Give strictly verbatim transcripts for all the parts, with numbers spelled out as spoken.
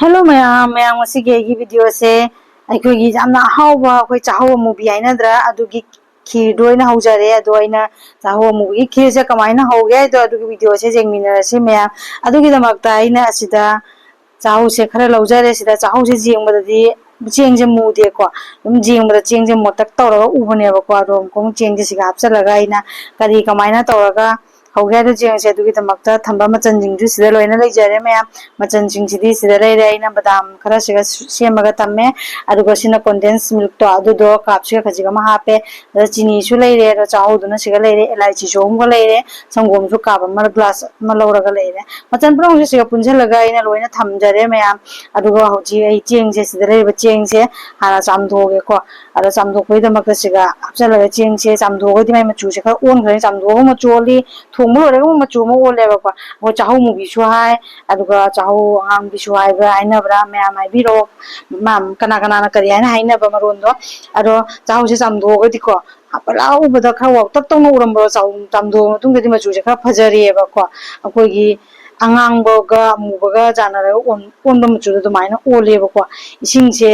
Hello ꯃꯌꯥꯝ, ꯃꯌꯥꯝ ꯉꯁꯤꯒꯤ ꯑꯩꯒꯤ ꯚꯤꯗꯤꯑꯣꯁꯦ ꯑꯩꯈꯣꯏꯒꯤ ꯌꯥꯝꯅ ꯑꯍꯥꯎꯕ ꯑꯩꯈꯣꯏ ꯆꯥꯍꯧ ꯑꯃꯨꯕꯤ ꯍꯥꯏꯅꯗ꯭ꯔꯥ, ꯑꯗꯨꯒꯤ ꯈꯤꯔꯗꯣ ꯑꯣꯏꯅ ꯍꯧꯖꯔꯦ꯫ ꯑꯗꯣ ꯑꯩꯅ ꯆꯥꯍꯧ ꯑꯃꯨꯕꯤꯒꯤ ꯈꯤꯔꯁꯦ ꯀꯃꯥꯏꯅ ꯍꯧꯒꯦ ꯍꯥꯏꯗꯣ ꯑꯗꯨꯒꯤ ꯚꯤꯗꯤꯑꯣꯁꯦ ꯌꯦꯡꯃꯤꯟꯅꯔꯁꯤ ꯃꯌꯥꯝ꯫ ꯑꯗꯨꯒꯤꯗꯃꯛꯇ ꯑꯩꯅ ꯑꯁꯤꯗ ꯆꯥꯍꯧꯁꯦ ꯈꯔ ꯂꯧꯖꯔꯦ꯫ ꯁꯤꯗ ꯆꯥꯍꯧꯁꯦ ꯌꯦꯡꯕꯗꯗꯤ ꯆꯦꯡꯁꯦ ꯃꯨꯗꯦꯀꯣ, ꯑꯗꯨꯝ ꯌꯦꯡꯕꯗ ꯆꯦꯡꯁꯦ ꯃꯣꯇꯛ ꯇꯧꯔꯒ ꯎꯕꯅꯦꯕꯀꯣ꯫ ꯑꯗꯣ ꯑꯃꯨꯛ ꯆꯦꯡꯁꯦ ꯁꯤꯒ ꯍꯥꯞꯆꯤꯜꯂꯒ ꯑꯩꯅ ꯀꯔꯤ ꯀꯃꯥꯏꯅ ꯇꯧꯔꯒ ꯍꯧꯒꯦ ꯍꯥꯏꯗꯣ ꯌꯦꯡꯁꯦ꯫ ꯑꯗꯨꯒꯤꯗꯃꯛꯇ ꯊꯝꯕ ꯃꯆꯜꯁꯤꯡꯁꯨ ꯁꯤꯗ ꯂꯣꯏꯅ ꯂꯩꯖꯔꯦ ꯃꯌꯥꯝ꯫ ꯃꯆꯜꯁꯤꯡꯁꯤꯗꯤ ꯁꯤꯗ ꯂꯩꯔꯦ꯫ ꯑꯩꯅ ꯕꯗꯥꯝ ꯈꯔ ꯁꯤꯒ ꯁꯦꯝꯃꯒ ꯊꯝꯃꯦ, ꯑꯗꯨꯒ ꯁꯤꯅ ꯀꯣꯟꯗꯦꯟꯁ ꯃꯤꯜꯛꯇꯣ, ꯑꯗꯨꯗꯣ ꯀꯞꯁꯤꯒ ꯈꯖꯤꯛ ꯑꯃ ꯍꯥꯞꯄꯦ꯫ ꯑꯗ ꯆꯤꯅꯤꯁꯨ ꯂꯩꯔꯦ, ꯑꯗꯣ ꯆꯥꯍꯧꯗꯨꯅ ꯁꯤꯒ ꯂꯩꯔꯦ, ꯏꯂꯥꯏꯆꯤꯁꯨ ꯑꯃꯒ ꯂꯩꯔꯦ, ꯁꯪꯒꯣꯝꯁꯨ ꯀꯥꯞ ꯑꯃ ꯒ꯭ꯂꯥꯁ ꯑꯃ ꯂꯧꯔꯒ ꯂꯩꯔꯦ꯫ ꯃꯆꯜ ꯄꯨꯝꯅꯃꯛꯁꯦ ꯁꯤꯒ ꯄꯨꯟꯁꯤꯜꯂꯒ ꯑꯩꯅ ꯂꯣꯏꯅ ꯊꯝꯖꯔꯦ ꯃꯌꯥꯝ꯫ ꯑꯗꯨꯒ ꯍꯧꯖꯤꯛ ꯑꯩ ꯆꯦꯡꯁꯦ, ꯁꯤꯗ ꯂꯩꯔꯤꯕ ꯆꯦꯡꯁꯦ ꯍꯥꯟꯅ ꯆꯥꯝꯊꯣꯛꯑꯒꯦꯀꯣ꯫ ꯑꯗꯣ ꯆꯥꯝꯊꯣꯛꯄꯒꯤꯗꯃꯛꯇ ꯁꯤꯒ ꯍꯥꯞꯆꯤꯜꯂꯒ ꯆꯦꯡꯁꯦ ꯆꯥꯝꯊꯣꯛꯑꯒꯗꯤ ꯃꯥꯏ ꯃꯆꯨꯁꯦ ꯈꯔ ꯑꯣꯟꯈ꯭ꯔꯅꯤ꯫ ꯆꯥꯝꯊꯣꯛꯑꯒ ꯃꯆꯨ ꯑꯣꯜꯂꯤ, ꯊꯣꯡꯕ ꯂꯣꯏꯔꯒ ꯑꯃꯨꯛ ꯃꯆꯨ ꯑꯃ ꯑꯣꯜꯂꯦꯕꯀꯣ꯫ ꯑꯩꯈꯣꯏ ꯆꯥꯍꯧ ꯃꯨꯕꯤꯁꯨ ꯍꯥꯏ, ꯑꯗꯨꯒ ꯆꯥꯍꯧ ꯑꯉꯥꯡꯕꯤꯁꯨ ꯍꯥꯏꯕ꯭ꯔꯥ ꯍꯥꯏꯅꯕ꯭ꯔꯥ, ꯃꯌꯥꯝ ꯍꯥꯏꯕꯤꯔꯛꯑꯣ꯫ ꯃꯥ ꯀꯅꯥ ꯀꯅꯥꯅ ꯀꯔꯤ ꯍꯥꯏꯅ ꯍꯥꯏꯅꯕ ꯃꯔꯣꯟꯗꯣ꯫ ꯑꯗꯣ ꯆꯥꯍꯧꯁꯦ ꯆꯥꯝꯊꯣꯛꯑꯒꯗꯤꯀꯣ, ꯍꯥꯞꯄꯂꯥ ꯎꯕꯗ ꯈꯔ ꯋꯥꯎꯇꯛ ꯇꯧꯅ ꯎꯔꯝꯕꯗꯣ, ꯆꯥꯝꯊꯣꯛꯑ ꯃꯇꯨꯡꯗꯗꯤ ꯃꯆꯨꯁꯦ ꯈꯔ ꯐꯖꯔꯦꯕꯀꯣ꯫ ꯑꯩꯈꯣꯏꯒꯤ ꯑꯉꯥꯡꯕꯒ ꯑꯃꯨꯕꯒ ꯆꯥꯟꯅꯔꯒ ꯑꯣꯟ-, ꯑꯣꯟꯕ ꯃꯆꯨꯗꯣ ꯑꯗꯨꯃꯥꯏꯅ ꯑꯣꯜꯂꯦꯕꯀꯣ꯫ ꯏꯁꯤꯡꯁꯦ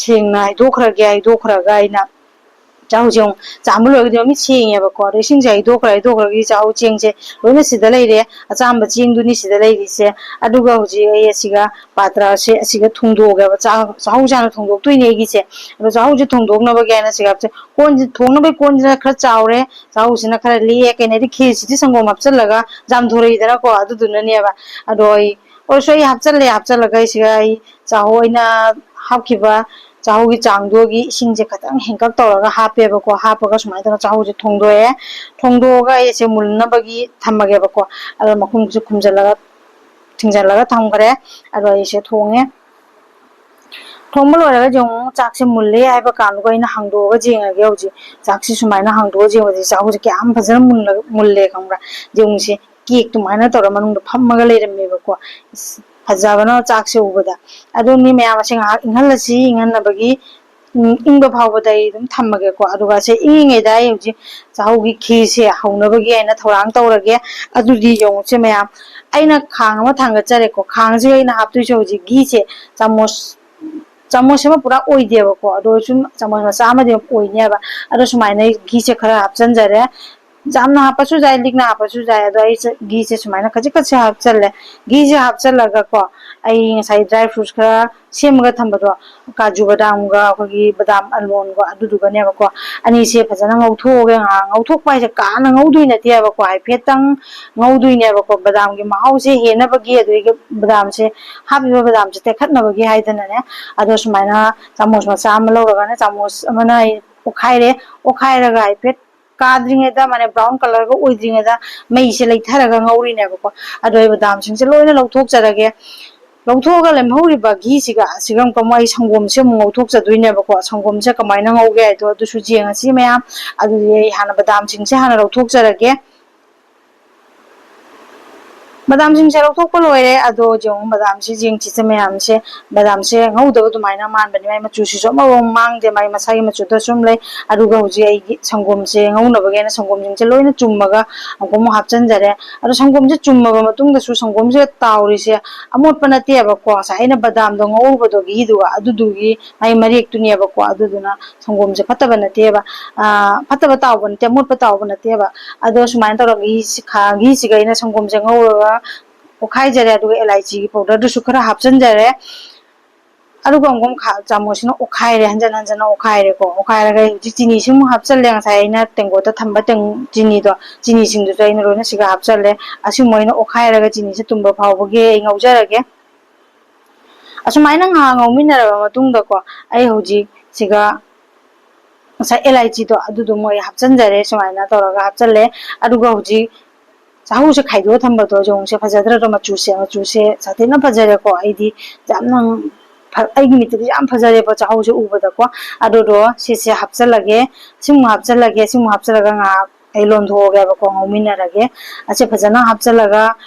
ꯁꯦꯡꯅ ꯍꯩꯗꯣꯛꯈ꯭ꯔꯒꯦ꯫ ꯍꯩꯗꯣꯛꯈ꯭ꯔꯒ ꯑꯩꯅ ꯆꯥꯍꯧꯁꯦ ꯑꯃꯨꯛ ꯆꯥꯝꯕ ꯂꯣꯏꯔꯒꯗꯤ ꯃꯃꯤꯠ ꯁꯦꯡꯉꯦꯕꯀꯣ꯫ ꯑꯗꯣ ꯏꯁꯤꯡꯁꯦ ꯍꯩꯗꯣꯛꯈ꯭ꯔꯦ, ꯍꯩꯗꯣꯛꯈ꯭ꯔꯒ ꯆꯥꯍꯧ ꯆꯦꯡꯁꯦ ꯂꯣꯏꯅ ꯁꯤꯗ ꯂꯩꯔꯦ, ꯑꯆꯥꯝꯕ ꯆꯦꯡꯗꯨꯅꯤ ꯁꯤꯗ ꯂꯩꯔꯤꯁꯦ꯫ ꯑꯗꯨꯒ ꯍꯧꯖꯤꯛ ꯑꯩ ꯑꯁꯤꯒ ꯄꯥꯇ꯭ꯔꯁꯦ ꯑꯁꯤꯒ ꯊꯣꯡꯗꯣꯛꯑꯒꯦꯕ꯫ ꯆꯥ-, ꯆꯥꯍꯧꯁꯦ ꯍꯥꯟꯅ ꯊꯣꯡꯗꯣꯛꯇꯣꯏꯅꯦ ꯑꯩꯒꯤꯁꯦ꯫ ꯑꯗꯣ ꯆꯥꯍꯧꯁꯦ ꯊꯣꯡꯗꯣꯛꯅꯕꯒꯤ ꯍꯥꯏꯅ ꯁꯤꯒ ꯍꯥꯞꯆꯩ꯫ ꯀꯣꯟꯁꯦ ꯊꯣꯡꯅꯕꯒꯤ ꯀꯣꯟꯁꯤꯅ ꯈꯔ ꯆꯥꯎꯔꯦ, ꯆꯥꯍꯧꯁꯤꯅ ꯈꯔ ꯂꯤꯛꯑꯦ꯫ ꯀꯩꯅꯣꯗꯤ ꯈꯦꯔꯁꯤꯗꯤ ꯁꯪꯒꯣꯝ ꯍꯥꯞꯆꯤꯜꯂꯒ ꯆꯥꯝꯊꯣꯔꯛꯏꯗꯅꯀꯣ, ꯑꯗꯨꯗꯨꯅꯅꯦꯕ꯫ ꯑꯗꯣ ꯑꯩ ꯑꯣꯏꯔꯁꯨ ꯑꯩ ꯍꯥꯞꯆꯜꯂꯦ꯫ ꯍꯥꯞꯆꯜꯂꯒ ꯑꯩꯁꯤꯒ ꯑꯩ ꯆꯥꯍꯧ ꯑꯩꯅ ꯍꯥꯞꯈꯤꯕ ꯆꯥꯍꯧꯒꯤ ꯆꯥꯡꯗꯨꯒꯤ ꯏꯁꯤꯡꯁꯦ ꯈꯤꯇꯪ ꯍꯦꯟꯀꯛ ꯇꯧꯔꯒ ꯍꯥꯞꯄꯦꯕꯀꯣ꯫ ꯍꯥꯞꯄꯒ ꯁꯨꯃꯥꯏꯅ ꯇꯧꯔꯒ ꯆꯥꯍꯧꯁꯦ ꯊꯣꯡꯗꯣꯛꯑꯦ꯫ ꯊꯣꯡꯗꯣꯛꯑꯒ ꯑꯩꯁꯦ ꯃꯨꯟꯅꯕꯒꯤ ꯊꯝꯃꯒꯦꯕꯀꯣ꯫ ꯑꯗꯣ ꯃꯈꯨꯝꯁꯦ ꯈꯨꯝꯖꯤꯜꯂꯒ, ꯊꯤꯡꯖꯤꯜꯂꯒ ꯊꯝꯈ꯭ꯔꯦ꯫ ꯑꯗꯣ ꯑꯩꯁꯦ ꯊꯣꯡꯉꯦ꯫ ꯊꯣꯡꯕ ꯂꯣꯏꯔꯒ ꯌꯦꯡꯉꯨ, ꯆꯥꯛꯁꯦ ꯃꯨꯜꯂꯦ ꯍꯥꯏꯕ ꯀꯥꯟꯗꯨꯒ ꯑꯩꯅ ꯍꯥꯡꯗꯣꯛꯑꯒ ꯌꯦꯡꯉꯒꯦ꯫ ꯍꯧꯖꯤꯛ ꯆꯥꯛꯁꯦ ꯁꯨꯃꯥꯏꯅ ꯍꯥꯡꯗꯣꯛꯑꯒ ꯌꯦꯡꯕꯁꯦ ꯆꯥꯛꯍꯧꯁꯦ ꯀꯌꯥꯝ ꯐꯖꯅ ꯃꯨꯜꯂ-, ꯃꯨꯜꯂꯦ ꯈꯪꯕ꯭ꯔꯥ? ꯌꯦꯡꯉꯨꯁꯦ, ꯀꯦꯛ ꯑꯗꯨꯃꯥꯏꯅ ꯇꯧꯔ ꯃꯅꯨꯡꯗ ꯐꯝꯃꯒ ꯂꯩꯔꯝꯃꯦꯕꯀꯣ꯫ ꯑꯁ, ꯐꯖꯕꯅ ꯆꯥꯛꯁꯦ ꯎꯕꯗ꯫ ꯑꯗꯨꯅꯤ ꯃꯌꯥꯝ ꯑꯁꯦ ꯉꯥꯏꯍꯥꯛ ꯏꯪꯍꯜꯂꯁꯤ꯫ ꯏꯪꯍꯟꯅꯕꯒꯤ ꯎꯝ, ꯏꯪꯕ ꯐꯥꯎꯕꯗ ꯑꯩ ꯑꯗꯨꯝ ꯊꯝꯃꯒꯦꯀꯣ꯫ ꯑꯗꯨꯒ ꯁꯦ ꯏꯪꯉꯤꯉꯩꯗ ꯑꯩ ꯍꯧꯖꯤꯛ ꯆꯥꯛꯍꯧꯒꯤ ꯈꯤꯔꯁꯦ ꯍꯧꯅꯕꯒꯤ ꯍꯥꯏꯅ ꯊꯧꯔꯥꯡ ꯇꯧꯔꯒꯦ꯫ ꯑꯗꯨꯗꯤ ꯌꯦꯡꯉꯨꯁꯦ ꯃꯌꯥꯝ, ꯑꯩꯅ ꯈꯥꯡ ꯑꯃ ꯊꯥꯡꯒꯠꯆꯔꯦꯀꯣ꯫ ꯈꯥꯡꯁꯤꯒ ꯑꯩꯅ ꯍꯥꯞꯇꯣꯏꯁꯦ ꯍꯧꯖꯤꯛ ꯘꯤꯁꯦ ꯆꯥꯃꯁ, ꯆꯥꯃꯁ ꯑꯃ ꯄꯨꯔꯥ ꯑꯣꯏꯗꯦꯕꯀꯣ, ꯑꯗꯣ ꯁꯨꯝ ꯆꯥꯃꯁ ꯃꯆꯥ ꯑꯃꯗꯤ ꯑꯗꯨꯝ ꯑꯣꯏꯅꯦꯕ꯫ ꯑꯗꯣ ꯁꯨꯃꯥꯏꯅ ꯘꯤꯁꯦ ꯈꯔ ꯍꯥꯞꯆꯤꯟꯖꯔꯦ꯫ ꯌꯥꯝꯅ ꯍꯥꯞꯄꯁꯨ ꯌꯥꯏ, ꯂꯤꯛꯅ ꯍꯥꯞꯄꯁꯨ ꯌꯥꯏ꯫ ꯑꯗꯣ ꯑꯩꯁꯦ ꯘꯤꯁꯦ ꯁꯨꯃꯥꯏꯅ ꯈꯖꯤꯛ ꯈꯖꯤꯛ ꯍꯥꯞꯆꯜꯂꯦ꯫ ꯘꯤꯁꯦ ꯍꯥꯞꯆꯜꯂꯒꯀꯣ, ꯑꯩ ꯉꯁꯥꯏ dry fruits ꯈꯔ ꯁꯦꯝꯃꯒ ꯊꯝꯕꯗꯣ, ꯀꯥꯖꯨ ꯕꯗꯥꯝꯒ ꯑꯩꯈꯣꯏꯒꯤ ꯕꯗꯥꯝ ꯑꯜꯃꯣꯟꯒ ꯑꯗꯨꯗꯨꯒꯅꯦꯕꯀꯣ, ꯑꯅꯤꯁꯦ ꯐꯖꯅ ꯉꯧꯊꯣꯛꯑꯒ ꯉꯥꯏꯍꯥꯛ, ꯉꯧꯊꯣꯛꯄ ꯍꯥꯏꯁꯦ ꯀꯥꯅ ꯉꯧꯗꯣꯏ ꯅꯠꯇꯦꯕꯀꯣ, ꯍꯥꯏꯐꯦꯠꯇꯪ ꯉꯧꯗꯣꯏꯅꯦꯕꯀꯣ꯫ ꯕꯗꯥꯝꯒꯤ ꯃꯍꯥꯎꯁꯦ ꯍꯦꯟꯅꯕꯒꯤ, ꯑꯗꯨꯗꯒꯤ ꯕꯗꯥꯝꯁꯦ, ꯍꯥꯞꯄꯤꯕ ꯕꯗꯥꯝꯁꯦ ꯇꯦꯛꯈꯠꯅꯕꯒꯤ ꯍꯥꯏꯗꯅꯅꯦ꯫ ꯑꯗꯣ ꯁꯨꯃꯥꯏꯅ ꯆꯥꯃꯁ ꯃꯆꯥ ꯑꯃ ꯂꯧꯔꯒꯅ ꯆꯥꯃꯁ ꯑꯃꯅ ꯑꯩ ꯑꯣꯠꯈꯥꯏꯔꯦ꯫ ꯑꯣꯠꯈꯥꯏꯔꯒ ꯍꯥꯏꯐꯦꯠ ꯀꯥꯗ꯭ꯔꯤꯉꯩꯗ, ꯃꯥꯅꯦ, brown colourꯒ ꯑꯣꯏꯗ꯭ꯔꯤꯉꯩꯗ ꯃꯩꯁꯦ ꯂꯩꯊꯔꯒ ꯉꯧꯔꯤꯅꯦꯕꯀꯣ꯫ ꯑꯗꯣ ꯑꯩ ꯕꯗꯥꯝꯁꯤꯡꯁꯦ ꯂꯣꯏꯅ ꯂꯧꯊꯣꯛꯆꯔꯒꯦ꯫ ꯂꯧꯊꯣꯛꯑꯒ ꯂꯦꯝꯍꯧꯔꯤꯕ ꯘꯤꯁꯤꯒ ꯑꯁꯤꯒ ꯑꯃꯨꯛꯀ ꯑꯃꯨꯛ ꯑꯩ ꯁꯪꯒꯣꯝꯁꯦ ꯑꯃꯨꯛ ꯉꯧꯊꯣꯛꯆꯗꯣꯏꯅꯦꯕꯀꯣ꯫ ꯁꯪꯒꯣꯝꯁꯦ ꯀꯃꯥꯏꯅ ꯉꯧꯒꯦ ꯍꯥꯏꯗꯣ ꯑꯗꯨꯁꯨ ꯌꯦꯡꯉꯁꯤ ꯃꯌꯥꯝ꯫ ꯑꯗꯨꯗꯤ ꯑꯩ ꯍꯥꯟꯅ ꯕꯗꯥꯝꯁꯤꯡꯁꯦ ꯍꯥꯟꯅ ꯂꯧꯊꯣꯛꯆꯔꯒꯦ꯫ ꯕꯗꯥꯝꯁꯤꯡꯁꯦ ꯂꯧꯊꯣꯛꯄ ꯂꯣꯏꯔꯦ꯫ ꯑꯗꯣ ꯌꯦꯡꯉꯨ, ꯕꯗꯥꯝꯁꯦ ꯌꯦꯡꯁꯤꯁꯦ ꯃꯌꯥꯝꯁꯦ꯫ ꯕꯗꯥꯝꯁꯦ ꯉꯧꯗꯕ ꯑꯗꯨꯃꯥꯏꯅ ꯃꯥꯟꯕꯅꯤ꯫ ꯃꯥꯏ ꯃꯆꯨꯁꯤꯁꯨ ꯑꯃꯐꯥꯎ ꯃꯥꯡꯗꯦ, ꯃꯥꯏ ꯃꯁꯥꯒꯤ ꯃꯆꯨꯗ ꯁꯨꯝ ꯂꯩ꯫ ꯑꯗꯨꯒ ꯍꯧꯖꯤꯛ ꯑꯩꯒꯤ ꯁꯪꯒꯣꯝꯁꯦ ꯉꯧꯅꯕꯒꯤ ꯍꯥꯏꯅ ꯁꯪꯒꯣꯝꯁꯤꯡꯁꯦ ꯂꯣꯏꯅ ꯆꯨꯝꯃꯒ ꯑꯃꯨꯛ ꯑꯃꯨꯛ ꯍꯥꯞꯆꯤꯟꯖꯔꯦ꯫ ꯑꯗꯣ ꯁꯪꯒꯣꯝꯁꯦ ꯆꯨꯝꯃꯕ ꯃꯇꯨꯡꯗꯁꯨ ꯁꯪꯒꯣꯝꯁꯦ ꯇꯥꯎꯔꯤꯁꯦ ꯑꯃꯣꯠꯄ ꯅꯠꯇꯦꯕꯀꯣ꯫ ꯉꯁꯥꯏ ꯑꯩꯅ ꯕꯗꯥꯝꯗꯣ ꯉꯧꯔꯨꯕꯗꯣ, ꯘꯤꯗꯨꯒ, ꯑꯗꯨꯗꯨꯒꯤ ꯃꯥꯏ ꯃꯔꯦꯛꯇꯨꯅꯦꯕꯀꯣ꯫ ꯑꯗꯨꯗꯨꯅ ꯁꯪꯒꯣꯝꯁꯦ ꯐꯠꯇꯕ ꯅꯠꯇꯦꯕ, ꯑ, ꯐꯠꯇꯕ ꯇꯥꯎꯕ ꯅꯠꯇꯦ, ꯑꯃꯣꯠꯄ ꯇꯥꯎꯕ ꯅꯠꯇꯦꯕ꯫ ꯑꯗꯣ ꯁꯨꯃꯥꯏꯅ ꯇꯧꯔꯒ ꯘꯤꯁꯤ-, ꯈꯥ-, ꯘꯤꯁꯤꯒ ꯑꯩꯅ ꯁꯪꯒꯣꯝꯁꯦ ꯉꯧꯔꯒ ꯑꯣꯠꯈꯥꯏꯖꯔꯦ꯫ ꯑꯗꯨꯒ ꯏꯂꯥꯏꯆꯤꯒꯤ powderꯗꯨꯁꯨ ꯈꯔ ꯍꯥꯞꯆꯤꯟꯖꯔꯦ꯫ ꯑꯗꯨꯒ ꯑꯃꯨꯛ ꯈꯥ-, ꯆꯥꯃꯁꯁꯤꯅ ꯑꯣꯠꯈꯥꯏꯔꯦ, ꯍꯟꯖꯟ ꯍꯟꯖꯟꯅ ꯑꯣꯠꯈꯥꯏꯔꯦꯀꯣ꯫ ꯑꯣꯠꯈꯥꯏꯔꯒ ꯍꯧꯖꯤꯛ ꯆꯤꯅꯤꯁꯨ ꯑꯃꯨꯛ ꯍꯥꯞꯆꯜꯂꯦ, ꯉꯁꯥꯏ ꯑꯩꯅ ꯇꯦꯡꯀꯣꯠꯇ ꯊꯝꯕ ꯇꯦꯡ-, ꯆꯤꯅꯤꯗꯣ, ꯆꯤꯅꯤꯁꯤꯡꯗꯨꯁꯨ ꯑꯩꯅ ꯂꯣꯏꯅ ꯁꯤꯒ ꯍꯥꯞꯆꯜꯂꯦ꯫ ꯑꯁꯤꯃꯨꯛ ꯑꯩꯅ ꯑꯣꯠꯈꯥꯏꯔꯒ ꯆꯤꯅꯤꯁꯦ ꯇꯨꯝꯕ ꯐꯥꯎꯕꯒꯤ ꯑꯩ ꯉꯧꯖꯔꯒꯦ꯫ ꯑꯁꯨꯃꯥꯏꯅ ꯉꯥꯏꯍꯥꯛ ꯉꯧꯃꯤꯟꯅꯔꯕ ꯃꯇꯨꯡꯗꯀꯣ, ꯑꯩ ꯍꯧꯖꯤꯛ ꯁꯤꯒ ꯉꯁꯥꯏ ꯏꯂꯥꯏꯆꯤꯗꯣ ꯑꯗꯨꯗꯣ ꯃꯣꯏ ꯍꯥꯞꯆꯤꯟꯖꯔꯦ, ꯁꯨꯃꯥꯏꯅ ꯇꯧꯔꯒ ꯍꯥꯞꯆꯜꯂꯦ꯫ ꯑꯗꯨꯒ ꯍꯧꯖꯤꯛ ꯆꯥꯍꯧꯁꯦ ꯈꯥꯏꯗꯣꯛꯑ ꯊꯝꯕꯗꯣ ꯌꯦꯡꯉꯨꯁꯦ, ꯐꯖꯗ꯭ꯔꯗꯣ ꯃꯆꯨꯁꯦ? ꯃꯆꯨꯁꯦ ꯁꯥꯊꯤꯅ ꯐꯖꯔꯦꯀꯣ꯫ ꯑꯩꯗꯤ ꯌꯥꯝꯅ ꯐ-, ꯑꯩꯒꯤ ꯃꯤꯠꯇꯗꯤ ꯌꯥꯝ ꯐꯖꯔꯦꯕ ꯆꯥꯍꯧꯁꯦ ꯎꯕꯗꯀꯣ꯫ ꯑꯗꯨꯗꯣ ꯁꯤꯁꯦ ꯍꯥꯞꯆꯜꯂꯒꯦ, ꯁꯤꯃꯨꯛ ꯍꯥꯞꯆꯜꯂꯒꯦ, ꯁꯤꯃꯨꯛ ꯍꯥꯞꯆꯜꯂꯒ ꯉꯥꯏꯍꯥꯛ ꯑꯩ ꯂꯣꯟꯊꯣꯛꯑꯒꯦꯕꯀꯣ, ꯉꯧꯃꯤꯟꯅꯔꯒꯦ꯫ ꯑꯁꯦ ꯐꯖꯅ ꯍꯥꯞꯆꯜꯂꯒ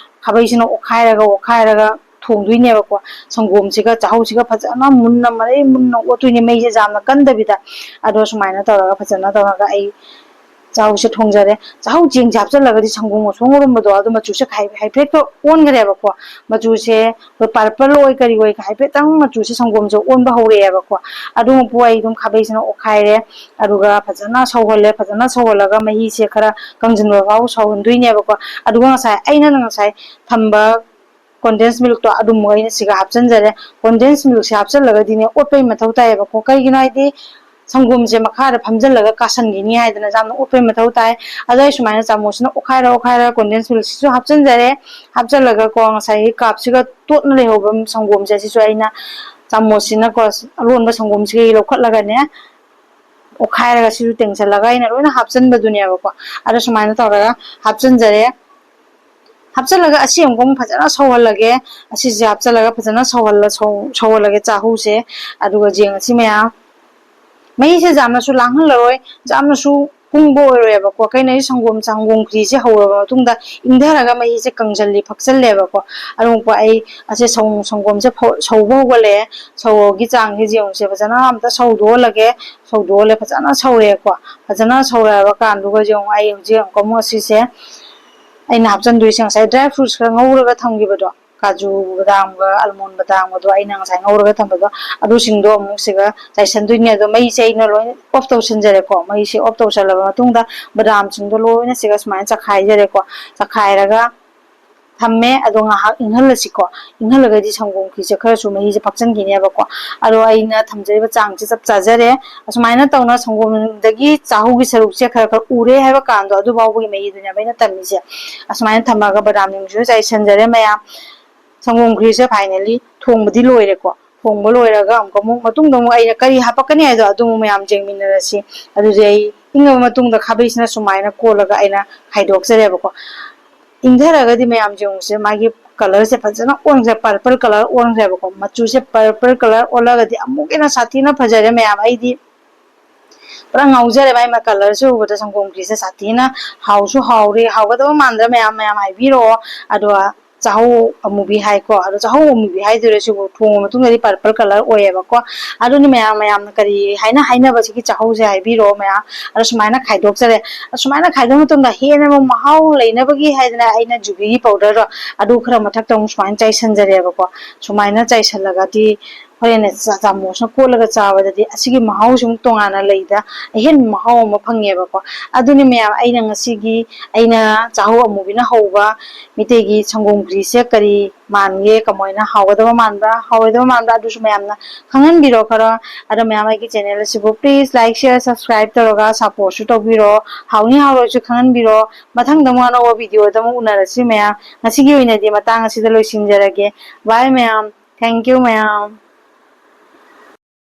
ꯈꯥꯕꯩꯁꯤꯅ ꯑꯣꯠꯈꯥꯏꯔꯒ, ꯑꯣꯠꯈꯥꯏꯔꯒ ꯊꯣꯡꯗꯣꯏꯅꯦꯕꯀꯣ꯫ ꯁꯪꯒꯣꯝꯁꯤꯒ ꯆꯥꯍꯧꯁꯤꯒ ꯐꯖꯅ ꯃꯨꯟꯅ ꯃꯔꯩ ꯃꯨꯟꯅ ꯑꯣꯠꯇꯣꯏꯅꯦ, ꯃꯩꯁꯦ ꯌꯥꯝꯅ ꯀꯟꯗꯕꯤꯗ꯫ ꯑꯗꯣ ꯁꯨꯃꯥꯏꯅ ꯇꯧꯔꯒ ꯐꯖꯅ ꯇꯧꯔꯒ ꯑꯩ ꯆꯥꯍꯧꯁꯦ ꯊꯣꯡꯖꯔꯦ꯫ ꯆꯥꯍꯧ ꯆꯦꯡꯁꯦ ꯍꯥꯞꯆꯤꯜꯂꯒꯗꯤ ꯁꯪꯒꯣꯝ ꯑꯁꯣꯡ ꯑꯔꯨꯝꯕꯗꯣ ꯑꯗꯨ ꯃꯆꯨꯁꯦ ꯍꯥꯏ-, ꯍꯥꯏꯐꯦꯠꯀ ꯑꯣꯟꯈ꯭ꯔꯦꯕꯀꯣ꯫ ꯃꯆꯨꯁꯦ ꯑꯩꯈꯣꯏ purple ꯑꯣꯏ ꯀꯔꯤ ꯑꯣꯏ ꯍꯥꯏꯐꯦꯠꯇꯪ ꯃꯆꯨꯁꯦ ꯁꯪꯒꯣꯝꯁꯦ ꯑꯣꯟꯕ ꯍꯧꯔꯛꯑꯦꯕꯀꯣ꯫ ꯑꯗꯨ ꯃꯄꯨ ꯑꯩ ꯑꯗꯨꯝ ꯈꯥꯕꯩꯁꯤꯅ ꯑꯣꯠꯈꯥꯏꯔꯦ꯫ ꯑꯗꯨꯒ ꯐꯖꯅ ꯁꯧꯍꯜꯂꯦ꯫ ꯐꯖꯅ ꯁꯧꯍꯜꯂꯒ ꯃꯍꯤꯁꯦ ꯈꯔ ꯀꯪꯁꯤꯟꯕ ꯐꯥꯎ ꯁꯧꯍꯟꯗꯣꯏꯅꯦꯕꯀꯣ꯫ ꯑꯗꯨꯒ ꯉꯁꯥꯏ ꯑꯩꯅ ꯉꯁꯥꯏ ꯊꯝꯕ condensed milk ꯇꯣ ꯑꯗꯨꯝ ꯑꯩꯅ ꯁꯤꯒ ꯍꯥꯞꯆꯤꯟꯖꯔꯦ꯫ Condensed milk ꯁꯦ ꯍꯥꯞꯆꯤꯜꯂꯒꯗꯤꯅꯦ ꯑꯣꯠꯄꯩ ꯃꯊꯧ ꯇꯥꯏꯌꯦꯕꯀꯣ꯫ ꯀꯩꯒꯤꯅꯣ ꯍꯥꯏꯗꯤ ꯁꯪꯒꯣꯝꯁꯦ ꯃꯈꯥꯗ ꯐꯝꯖꯤꯜꯂꯒ ꯀꯥꯁꯟꯈꯤꯅꯤ ꯍꯥꯏꯗꯅ ꯌꯥꯝꯅ ꯑꯣꯠꯄꯩ ꯃꯊꯧ ꯇꯥꯏ꯫ ꯑꯗꯣ ꯑꯩ ꯁꯨꯃꯥꯏꯅ ꯆꯥꯃꯁꯁꯤꯅ ꯑꯣꯠꯈꯥꯏꯔ ꯑꯣꯠꯈꯥꯏꯔꯒ condensed milk ꯁꯤꯁꯨ ꯍꯥꯞꯆꯤꯟꯖꯔꯦ꯫ ꯍꯥꯞꯆꯤꯜꯂꯒꯀꯣ ꯉꯁꯥꯏꯒꯤ cup ꯁꯤꯒ ꯇꯣꯠꯅ ꯂꯩꯍꯧꯕ ꯁꯪꯒꯣꯝꯁꯦ ꯁꯤꯁꯨ ꯑꯩꯅ ꯆꯥꯃꯁꯁꯤꯅꯀꯣ ꯑꯂꯣꯟꯕ ꯁꯪꯒꯣꯝꯁꯤꯒ ꯂꯧꯈꯠꯂꯒꯅꯦ, ꯑꯣꯠꯈꯥꯏꯔꯒ ꯁꯤꯁꯨ ꯇꯦꯡꯁꯤꯜꯂꯒ ꯑꯩꯅ ꯂꯣꯏꯅ ꯍꯥꯞꯆꯤꯟꯕꯗꯨꯅꯦꯕꯀꯣ꯫ ꯑꯗꯣ ꯁꯨꯃꯥꯏꯅ ꯇꯧꯔꯒ ꯍꯥꯞꯆꯤꯟꯖꯔꯦ꯫ ꯍꯥꯞꯆꯤꯜꯂꯒ ꯑꯁꯤ ꯑꯃꯨꯛ ꯐꯖꯅ ꯁꯧꯍꯜꯂꯒꯦ꯫ ꯑꯁꯤꯁꯦ ꯍꯥꯞꯆꯤꯜꯂꯒ ꯐꯖꯅ ꯁꯧꯍꯜꯂ-, ꯁꯧ-, ꯁꯧꯍꯜꯂꯒꯦ ꯆꯥꯍꯧꯁꯦ꯫ ꯑꯗꯨꯒ ꯌꯦꯡꯉꯁꯤ ꯃꯌꯥꯝ꯫ ꯃꯍꯤꯁꯦ ꯌꯥꯝꯅꯁꯨ ꯂꯥꯡꯍꯜꯂꯔꯣꯏ, ꯌꯥꯝꯅꯁꯨ ꯄꯨꯡꯕ ꯑꯣꯏꯔꯣꯏꯕꯀꯣ꯫ ꯀꯩꯅꯣ ꯍꯥꯏꯗꯤ ꯁꯪꯒꯣꯝ, ꯁꯪꯒꯣꯝ ꯈ꯭ꯔꯤꯁꯦ ꯍꯧꯔꯕ ꯃꯇꯨꯡꯗ ꯏꯪꯊꯔꯒ ꯃꯍꯤꯁꯦ ꯀꯪꯁꯤꯜꯂꯤ, ꯐꯛꯆꯜꯂꯦꯕꯀꯣ꯫ ꯑꯗꯨ ꯑꯃꯨꯛ ꯑꯩ ꯑꯁꯦ ꯁꯪ-, ꯁꯪꯒꯣꯝꯁꯦ ꯐꯧ-, ꯁꯧꯕ ꯍꯧꯒꯠꯂꯛꯑꯦ꯫ ꯁꯧꯕꯒꯤ ꯆꯥꯡꯁꯦ ꯌꯦꯡꯉꯨꯁꯦ꯫ ꯐꯖꯅ ꯑꯝꯇ ꯁꯧꯗꯣꯛꯍꯜꯂꯒꯦ꯫ ꯁꯧꯗꯣꯛꯍꯜꯂꯦ, ꯐꯖꯅ ꯁꯧꯔꯦꯀꯣ꯫ ꯐꯖꯅ ꯁꯧꯔꯛꯑꯕ ꯀꯥꯟꯗꯨꯒ ꯌꯦꯡꯉꯨ, ꯑꯩ ꯍꯧꯖꯤꯛ ꯑꯃꯨꯛꯀ ꯑꯃꯨꯛ ꯑꯁꯤꯁꯦ ꯑꯩꯅ ꯍꯥꯞꯆꯤꯟꯗꯣꯏꯁꯦ ꯉꯁꯥꯏ dry fruits ꯈꯔ ꯉꯧꯔꯒ ꯊꯝꯈꯤꯕꯗꯣ, ꯀꯥꯖꯨ, ꯕꯗꯥꯝꯒ, almond ꯕꯗꯥꯝꯒꯗꯣ ꯑꯩꯅ ꯉꯁꯥꯏ ꯉꯧꯔꯒ ꯊꯝꯕꯗꯣ, ꯑꯗꯨꯁꯤꯡꯗꯣ ꯑꯃꯨꯛ ꯁꯤꯒ ꯆꯥꯏꯁꯟꯗꯣꯏꯅꯦ꯫ ꯑꯗꯣ ꯃꯩꯁꯦ ꯑꯩꯅ ꯂꯣꯏꯅ off ꯇꯧꯁꯟꯖꯔꯦꯀꯣ꯫ ꯃꯩꯁꯦ off ꯇꯧꯁꯜꯂꯕ ꯃꯇꯨꯡꯗ ꯕꯗꯥꯝꯁꯤꯡꯗꯣ ꯂꯣꯏꯅ ꯁꯤꯒ ꯁꯨꯃꯥꯏꯅ ꯆꯈꯥꯏꯖꯔꯦꯀꯣ꯫ ꯆꯈꯥꯏꯔꯒ ꯊꯝꯃꯦ꯫ ꯑꯗꯣ ꯉꯥꯏꯍꯥꯛ ꯏꯪꯍꯜꯂꯁꯤꯀꯣ꯫ ꯏꯪꯍꯜꯂꯒꯗꯤ ꯁꯪꯒꯣꯝ ꯈꯤꯔꯁꯦ ꯈꯔꯁꯨ ꯃꯍꯤꯁꯦ ꯐꯛꯆꯟꯈꯤꯅꯦꯕꯀꯣ꯫ ꯑꯗꯣ ꯑꯩꯅ ꯊꯝꯖꯔꯤꯕ ꯆꯥꯡꯁꯦ ꯆꯞ ꯆꯥꯖꯔꯦ꯫ ꯑꯁꯨꯃꯥꯏꯅ ꯇꯧꯅ ꯁꯪꯒꯣꯝꯗꯒꯤ ꯆꯥꯍꯧꯒꯤ ꯁꯔꯨꯛꯁꯦ ꯈꯔ ꯈꯔ ꯎꯔꯦ ꯍꯥꯏꯕ ꯀꯥꯟꯗꯣ ꯑꯗꯨ ꯐꯥꯎꯕꯒꯤ ꯃꯍꯤꯗꯨꯅꯦꯕ ꯑꯩꯅ ꯊꯝꯃꯤꯁꯦ꯫ ꯑꯁꯨꯃꯥꯏꯅ ꯊꯝꯃꯒ ꯕꯗꯥꯝꯁꯤꯡꯁꯨ ꯆꯥꯏꯁꯟꯖꯔꯦ ꯃꯌꯥꯝ꯫ ꯁꯪꯒꯣꯝ ꯈꯤꯔꯁꯦ finally ꯊꯣꯡꯕꯗꯤ ꯂꯣꯏꯔꯦꯀꯣ꯫ ꯊꯣꯡꯕ ꯂꯣꯏꯔꯒ ꯑꯃꯨꯛ, ꯑꯃꯨꯛ ꯃꯇꯨꯡꯗ ꯑꯃꯨꯛ ꯑꯩꯅ ꯀꯔꯤ ꯍꯥꯞꯄꯛꯀꯅꯤ ꯍꯥꯏꯗꯣ ꯑꯗꯨ ꯑꯃꯨꯛ ꯃꯌꯥꯝ ꯌꯦꯡꯃꯤꯟꯅꯔꯁꯤ꯫ ꯑꯗꯨꯗꯤ ꯑꯩ ꯏꯪꯉꯕ ꯃꯇꯨꯡꯗ ꯈꯥꯕꯩꯁꯤꯅ ꯁꯨꯃꯥꯏꯅ ꯀꯣꯜꯂꯒ ꯑꯩꯅ ꯈꯥꯏꯗꯣꯛꯆꯔꯦꯕꯀꯣ꯫ ꯏꯪꯊꯔꯒꯗꯤ ꯃꯌꯥꯝ ꯌꯦꯡꯉꯨꯁꯦ, ꯃꯥꯒꯤ colour ꯁꯦ ꯐꯖꯅ ꯑꯣꯟꯈ꯭ꯔꯦ, purple colour ꯑꯣꯟꯈ꯭ꯔꯦꯕꯀꯣ꯫ ꯃꯆꯨꯁꯦ purple colour ꯑꯣꯜꯂꯒꯗꯤ ꯑꯃꯨꯛꯀ ꯍꯦꯟꯅ ꯁꯥꯊꯤꯅ ꯐꯖꯔꯦ ꯃꯌꯥꯝ꯫ ꯑꯩꯗꯤ ꯄꯨꯔꯥ ꯉꯥꯎꯖꯔꯦ ꯃꯥꯏ colour ꯁꯦ ꯎꯕꯗ꯫ ꯁꯪꯒꯣꯝ ꯈꯤꯔꯁꯦ ꯁꯥꯊꯤꯅ ꯍꯥꯎꯁꯨ ꯍꯥꯎꯔꯦ, ꯍꯥꯎꯒꯗꯕ ꯃꯥꯟꯗ꯭ꯔꯥ ꯃꯌꯥꯝ? ꯃꯌꯥꯝ ꯍꯥꯏꯕꯤꯔꯛꯑꯣ꯫ ꯑꯗꯨꯒ ꯆꯥꯍꯧ ꯑꯃꯨꯕꯤ ꯍꯥꯏꯀꯣ꯫ ꯑꯗꯣ ꯆꯥꯍꯧ ꯑꯃꯨꯕꯤ ꯍꯥꯏꯗꯣꯏꯔꯥ ꯁꯤꯕꯨ, ꯊꯣꯡꯕ ꯃꯇꯨꯡꯗꯗꯤ purple colour ꯑꯣꯏꯌꯦꯕꯀꯣ꯫ ꯑꯗꯨꯅ ꯃꯌꯥꯝ, ꯃꯌꯥꯝꯅ ꯀꯔꯤ ꯍꯥꯏꯅ ꯍꯥꯏꯅꯕ ꯁꯤꯒꯤ ꯆꯥꯍꯧꯁꯦ ꯍꯥꯏꯕꯤꯔꯣ ꯃꯌꯥꯝ꯫ ꯑꯗꯣ ꯁꯨꯃꯥꯏꯅ ꯈꯥꯏꯗꯣꯛꯆꯔꯦ꯫ ꯑꯁꯨꯃꯥꯏꯅ ꯈꯥꯏꯗꯣꯛ ꯃꯇꯨꯡꯗ ꯍꯦꯟꯅ ꯑꯃꯨꯛ ꯃꯍꯥꯎ ꯂꯩꯅꯕꯒꯤ ꯍꯥꯏꯗꯅ ꯑꯩꯅ ꯖꯨꯕꯤꯒꯤ powderꯗꯣ ꯑꯗꯨ ꯈꯔ ꯃꯊꯛꯇ ꯑꯃꯨꯛ ꯁꯨꯃꯥꯏꯅ ꯆꯥꯏꯁꯟꯖꯔꯦꯕꯀꯣ꯫ ꯁꯨꯃꯥꯏꯅ ꯆꯥꯏꯁꯜꯂꯒꯗꯤ ꯍꯣꯔꯦꯟꯅꯦ ꯆꯥ-, ꯆꯥꯃꯁꯅ ꯀꯣꯠꯂꯒ ꯆꯥꯕꯗꯗꯤ ꯑꯁꯤꯒꯤ ꯃꯍꯥꯎꯁꯤ ꯑꯃꯨꯛ ꯇꯣꯉꯥꯟꯅ ꯂꯩꯗ, ꯑꯍꯦꯟꯕ ꯃꯍꯥꯎ ꯑꯃ ꯐꯪꯉꯦꯕꯀꯣ꯫ ꯑꯗꯨꯅꯤ ꯃꯌꯥꯝ, ꯑꯩꯅ ꯉꯁꯤꯒꯤ ꯑꯩꯅ ꯆꯥꯍꯧ ꯑꯃꯨꯕꯤꯅ ꯍꯧꯕ ꯃꯤꯇꯩꯒꯤ ꯁꯪꯒꯣꯝ ꯈꯤꯔꯤꯁꯦ ꯀꯔꯤ ꯃꯥꯟꯒꯦ, ꯀꯃꯥꯏꯅ ꯍꯥꯎꯒꯗꯕ ꯃꯥꯟꯕ꯭ꯔꯥ, ꯍꯥꯎꯔꯣꯏꯗꯕ ꯃꯥꯟꯕ꯭ꯔꯥ, ꯑꯗꯨꯁꯨ ꯃꯌꯥꯝꯅ ꯈꯪꯍꯟꯕꯤꯔꯣ ꯈꯔ꯫ ꯑꯗꯣ ꯃꯌꯥꯝ ꯑꯩꯒꯤ channel ꯑꯁꯤꯕꯨ please like, share, subscribe ꯇꯧꯔꯒ supportꯁꯨ ꯇꯧꯕꯤꯔꯣ꯫ ꯍꯥꯎꯅꯤ ꯍꯥꯎꯔꯣꯏꯁꯨ ꯈꯪꯍꯟꯕꯤꯔꯣ꯫ ꯃꯊꯪꯗ ꯑꯃꯨꯛ ꯑꯅꯧꯕ videoꯗ ꯑꯃꯨꯛ ꯎꯅꯔꯁꯤ ꯃꯌꯥꯝ꯫ ꯉꯁꯤꯒꯤ ꯑꯣꯏꯅꯗꯤ ꯃꯇꯥꯡ ꯑꯁꯤꯗ ꯂꯣꯏꯁꯤꯟꯖꯔꯒꯦ꯫ Bye ꯃꯌꯥꯝ꯫ Thank you ꯃꯌꯥꯝ꯫